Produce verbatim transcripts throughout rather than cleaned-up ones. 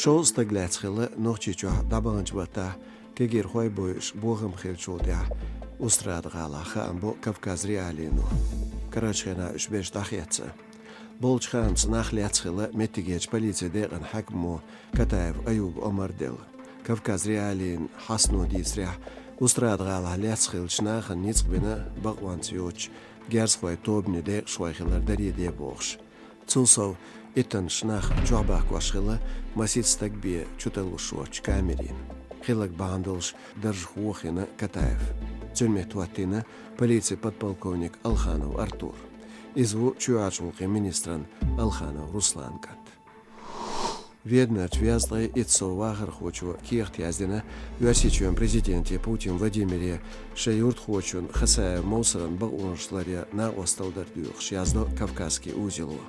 Шовзткъа стаг лаьцна хилла Нохчийчохь дӀабаханчу баттахь кегийрхой бойуш бохам хиллачул тӀаьхьа Устрада-гӀалахь, хаам бо Кавказ.Реалиино. Карарчу хенахь уьш берш дӀахецна. Болчу хаамца нах лаьцна хилла меттигерчу полицин декъан хьаькамо Катаев Аюба Омара делла. Кавказ.Реалиин хьастано дийцарехь, Устрада-гӀалахь лаьцна хиллачу нахана ницкъ бина бакъонца йоцучу герзахойн тобанан декъашхой хилар даре де бохуш. Цул сов, иттаннаш нах чохь бахкош хилла масийтта стаг бен чу талуш воцчу камерина. Хилларг бахьана долуш даржах вохийна Катаев. Цуьнан метта хӀоттийна полицин подполковник Алханов Артур. Иза ву чоьхьарчу гӀуллакхийн министран Алханов Русланан кӀант. Веданарчу везткъе итт сов вахархочо кехат яздина Оьрсийчоьнан президенте Путин Владимире шайн юьртахочун Хасаев Мовсаран бакъонаш ларъян накъосталла дар доьхуш, яздо «Кавказский узело».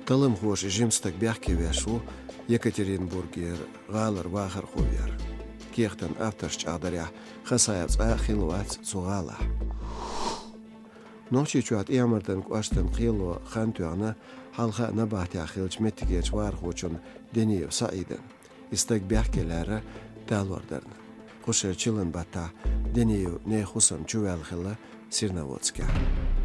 Талламхоша жима стаг бехке веш ву Екатеринбургера гӀалара вахархо вер. Кехатан авторш чӀагӀдарехь, Хасаев цкъа а хилла вац цу гӀалахь. Нохчийчохь ТӀехьа-Мардан кӀоштан кхело хан тоьхна хьалха а набахтехь хиллачу меттигерчу вахархочун Дениев СаӀидан. И стаг бехке лаьрра талор дарна. Кху шеран чиллан баттахь Дениев нехан хӀусам чу ваьлла хилла Серноводскехь.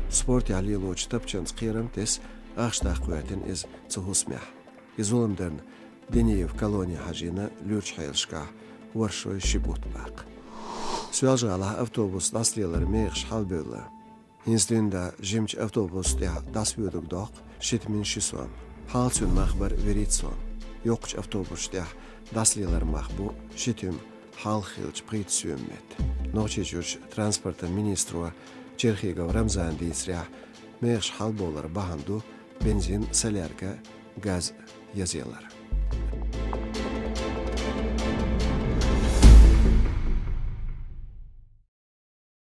Спортехь лелочу тапчанца кхерам а тесна, ахча даккха гӀоьртина иза цу хӀусамехь. И зулам дарна Дениев колоне хьажийна луьрачу хьелашкахь ворхӀ шо ши бутт баккха. Соьлжа-ГӀалахь автобус дӀасалеларан мехаш хьалабевлла. ХӀинца дуьйна жимачу автобуса тӀехь дӀасавоьдург доккху ши тӀеман ши сом. Хьалха цуьнан мах бара вуьрхӀитта сом. Йоккхачу автобусашна тӀехь дӀасалеларан мах бу ши тӀеман хьалха хиллачу пхийтта соьман метта. Нохчийчуьрчу транспортан министро Черхигов Рамзана дийцарехь, мехаш хьалабовларан бахьана ду бензин, солярка, газ язъялар.